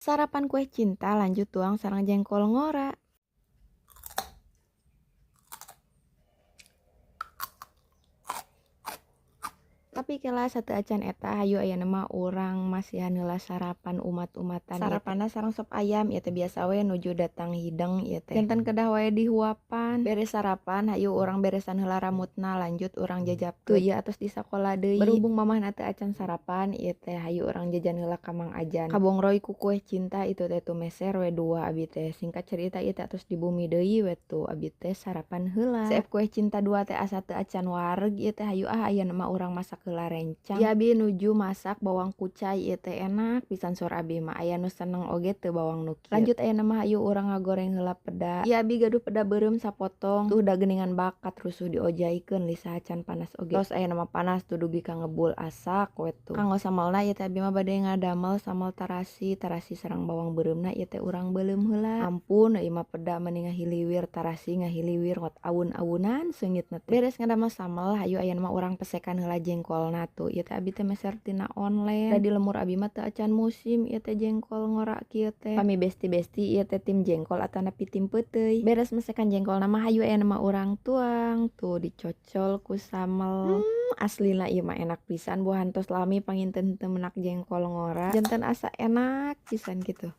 Sarapan kue cinta lanjut tuang sareng jengkol ngora. Tapi kela sateuacan eta hayu ayeuna mah urang masihan heula sarapan umat-umatan. Sarapanna sareng sop ayam ieu teh biasa we nuju datang hideng ieu teh. Janten kedah wae dihuapan. Beres sarapan hayu urang beresan heula rambutna lanjut urang jajapkeun. Tuh ieu atos di sakola deui. Berhubung mamahna teu acan sarapan ieu teh hayu urang jajan heula ka Mang Ajan. Kabongroy ku kue cinta itu teh tuh meser we dua abi teh. Singkat cerita ieu teh atos di bumi deui we tuh abi teh sarapan heula. Seep kue cinta dua teh asa teu acan wareg ieu teh hayu ah ayeuna mah urang masak heula rencang. Ieu abi nuju masak bawang kucai ieu teh enak pisan saur abi mah aya nu seneng oge teu bawang nu kieu. Lanjut ayeuna mah hayu urang ngagoreng heula peda. Ieu abi gaduh peda beureum sapotong. Tuh da geuningan bakat rusuh diojaikeun lisa acan panas oge. Tos ayeuna mah panas tuh dugi ka ngebul asak we tuh. Kanggo samelna ieu teh abi mah bade ngadamel samel tarasi, tarasi sareng bawang beureumna ieu teh urang beuleum heula. Ampun ieu mah peda meni ngahiliwir tarasi ngahiliwir ngot awun-awunan seungitna teh. Beres ngadamel samel hayu ayeuna mah urang pesekan heula jengkolna tuh. Ieu teh abi teh meser tina online. Da di lemur abi mah teu acan musim ieu teh jengkol ngora kieu teh. Pami besti-besti ieu teh tim jengkol atanapi tim peuteuy. Beres mesekan jengkolna mah hayu ayeuna mah urang tuang tuh dicocol ku samel. Aslina ieu mah enak pisan buah tos lami panginten teu menak jengkol ngora. Janten asa enak pisan gitu.